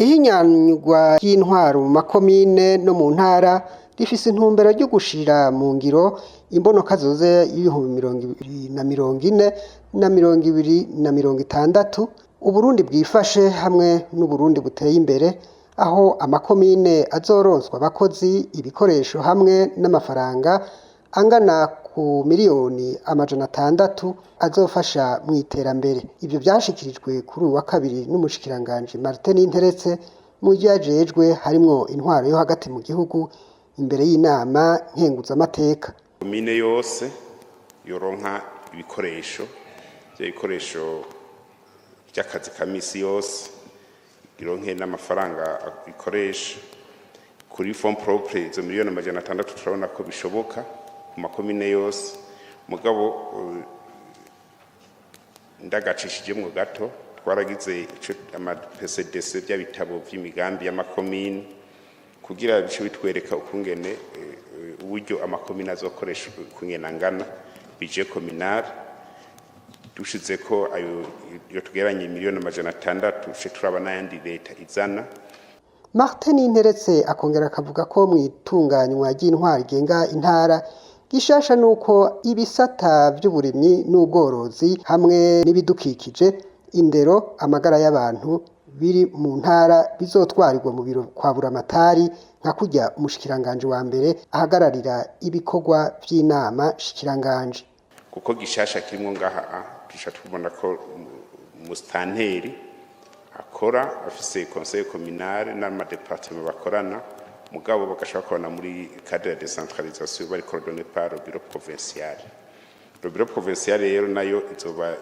Ihinyanyurwa ry'intwaro mu makomine no mu ntara rifise intumbero ryo gushira mu ngiro imbonokazoza y'2040 na 2060, Uburundi bwifashe hamwe n'Uburundi buteye imbere, aho amakomine azoronswa abakozi, ibikoresho hamwe n'amafaranga angana ku miliyoni 600 azofasha mu iterambere. Ivyo vyashikirijwe kuri uyu wa kabiri n'umushikiranganji Martin Ninteretse mu vyo yajejwe harimwo intwaro yo hagati mu gihugu, imbere y'inama nkenguzamateka. Komine yose yoronka ibikoresho, ivyo bikoresho vy'akazi ka misi yose, ironke n'amafaranga ikoresha kuri fonds propre. Izo miliyoni 600 turabona ko bishoboka ku makomine yose. Mugabo ndagacishijemwo gato, twaragize ico ama PCDC, bya bitabo vy'imigambi y'amakomine, kugira bice bitwereka ukungene uburyo amakomine azokoresha, ukungene angana, budget communal. Dushize ko ayo, iyo tugeranye miliyoni 600, uce turaba n'ayandi leta izana. Martin Ninteretse akongera akavuga ko mu itunganywa ry'intwaro igenga intara, gishasha nuko ibisata vy'uburimyi n'ubworozi hamwe n'ibidukikije, indero, amagara y'abantu biri mu ntara bizotwarirwa mu biro kwa Buramatari, nka kurya umushikiranganji wa mbere ahagararira ibikorwa vy'inama shikiranganji. Kuko gishasha kirimwo ngaha, duca tubona ko musitanteri akora afise conseil communal n'ama départements bakorana, mugabo bagashobora bakorana muri cadre ya décentralisation, bari coordonné par le bureau provincial. Le bureau provincial rero nayo izoba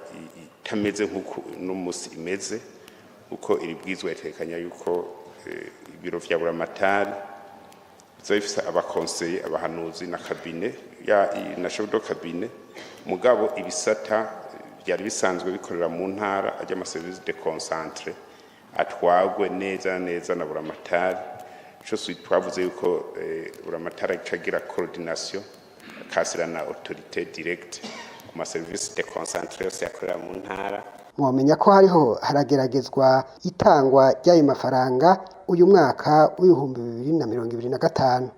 itameze nk'uko uno musi imeze, uko iri bwizwa ritekanya yuko ibiro vya Buramatari bizoba bifise aba conseillers, abahanuzi na cabinet ya na chef de cabinet. Mugabo ibisata byari bisanzwe bikorera mu ntara, ajya ama services déconcentrés, atwagwe neza na neza na Buramatari. Ico twavuze yuko Buramatari aca agira coordination, akasira na autorité directe ku ma services déconcentrés yose yakorera mu ntara. Mwomenya ko hariho harageragezwa itangwa ry'ayo mafaranga uyu mwaka w'2025.